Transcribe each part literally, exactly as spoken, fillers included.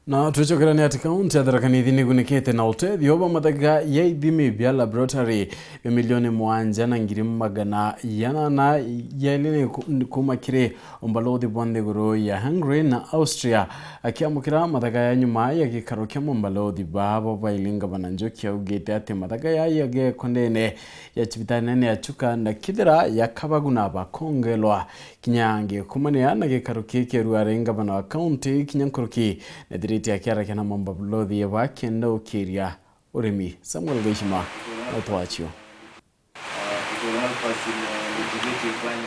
Na twicokera ni ati kaunti ya Tharaka Nithi nigunikite na utethio bwa mathaga ya ithimi bia laboratory bia milioni mwanja na ngiri magana yanana ya ilini ku-, kuma kiri umbalothi bwa nthiguru ya Hungary na Austria. Akiamukira mathaga ya nyuma ya gikaro kia mumbalothi babo baili, Ngavana Njuki augite ati mathaga ya yagekwa ndene ya cibitari nene ya Chuka na kithira ya Kabagu na bakongelwa. Kinya ngikumania na gikaro kii kia ruari, ngavana wa kaunti kinya nkuruki nethirite akiarakia na mambalothi bakenda ukiria urimi. Samuel Gaishima na utwachio.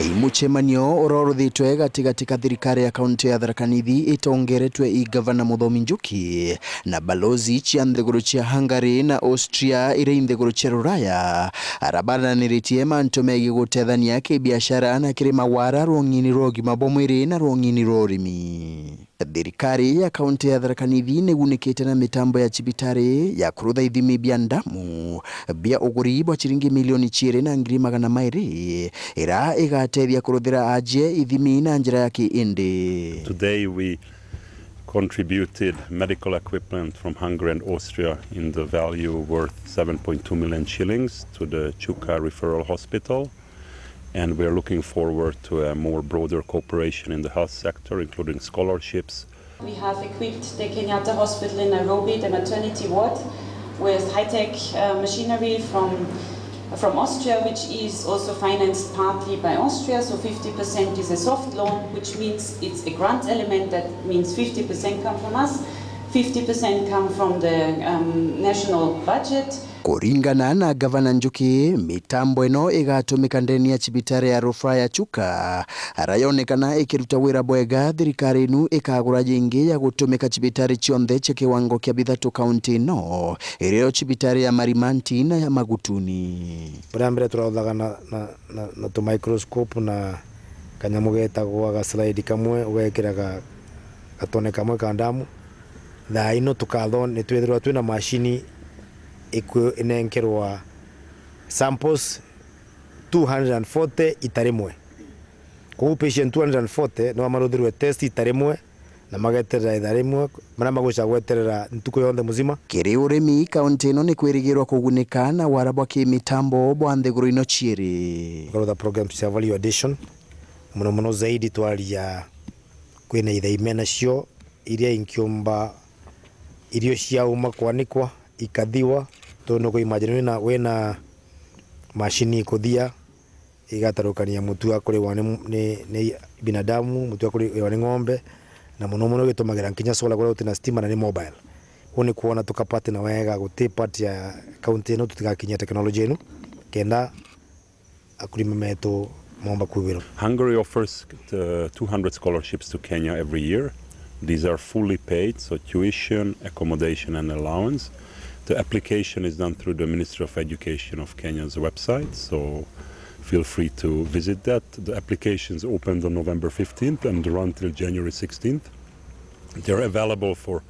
I mucemanio uroruthitwe gatigati ka thirikari ya kaunti ya Tharaka Nithi itongeretwe i Gavana Muthomi Njuki na balozi cia nthiguru cia Hungary na Austria iria i nthiguru cia Ruraya, arabananiritie mantu megii gutethania kibiashara na kiri mawara rwong'ini rwa ugima bwa mwiri na rwong'ini rwa urimi. Thirikari ya kaunti ya Tharaka Nithi nigunikite na mitambo ya cibitari ya kurutha ithimi bia ndamu bia uguri bwa ciringi milioni ciiri na ngiri magana mairi, ira igatethia kuruthira ajie ithimi na njira ya kiindi. Today we contributed medical equipment from Hungary and Austria in the value worth seven point two million shillings to the Chuka Referral Hospital. And we are looking forward to a more broader cooperation in the health sector, including scholarships. We have equipped the Kenyatta Hospital in Nairobi, the maternity ward, with high-tech, uh, machinery from, from Austria, which is also financed partly by Austria. So fifty percent is a soft loan, which means it's a grant element. That means fifty percent come from us, fifty percent come from the, um, national budget. Kuringana na Gavana Njuki, mitambo ino igatumika ndeni ya cibitari ya rufaa ya Chuka, ara yonekana ikiruta wira bwega. Thirikari inu ikagura jingi ya gutumika cibitari cionthe cia kiwango kia bithatu kaunti ino, irio cibitari ya Marimanti na ya Magutuni. Buria mbere turauthaga na, na, na, na tu microscope na kanyamu getagwa ga slide kamwe, ugekira ga, gatone kamwe ka ndamu. Thaa ino tukathon-, nitwithirwa twina mashini iku-, inenkerwa samples two hundred and forty ita rimwe. Koguo patient two hundred and forty niwe maruthirwe test ita rimwe na mageterera ithaa rimwe, maria magwica gweterera ntuku yonthe muzima. Kiri urimi, kaunti ino ni kwirigirwa kugunika na wara bwa kimitambo bwa nthiguru ino ciiri. Tukarutha programs cia value addition, muno muno zaidi twaria kwina ithai mena cio, iria inkiumba irio ciauma kwanikwa ikathiwa. Tondu nuku imagine wina, wina mashini ikuthia igatarukania mutu wa kuriwa ni, ni, ni binadamu, mutu wa kuriwa ni ng'ombe, na muno muno igitumagira nkinya solar kuria guti na stima na ni mobile. Uu ni kwona tukapartner wega, guti part ya county ino tutigakinyia technology inu, kenda akulima metu momba kwigwirwa. Hungary offers, uh, two hundred scholarships to Kenya every year. These are fully paid, so tuition, accommodation and allowance. The application is done through the Ministry of Education of Kenya's website, so feel free to visit that. The applications opened on November fifteenth and run till January sixteenth. They're available for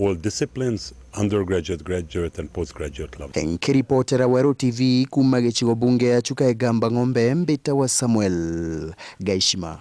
all disciplines, undergraduate, graduate and postgraduate level. Nkiripotera Weru T V kuuma gicigo bunge ya Chuka Igamba Ng'ombe, mbitawa Samuel Gaishima.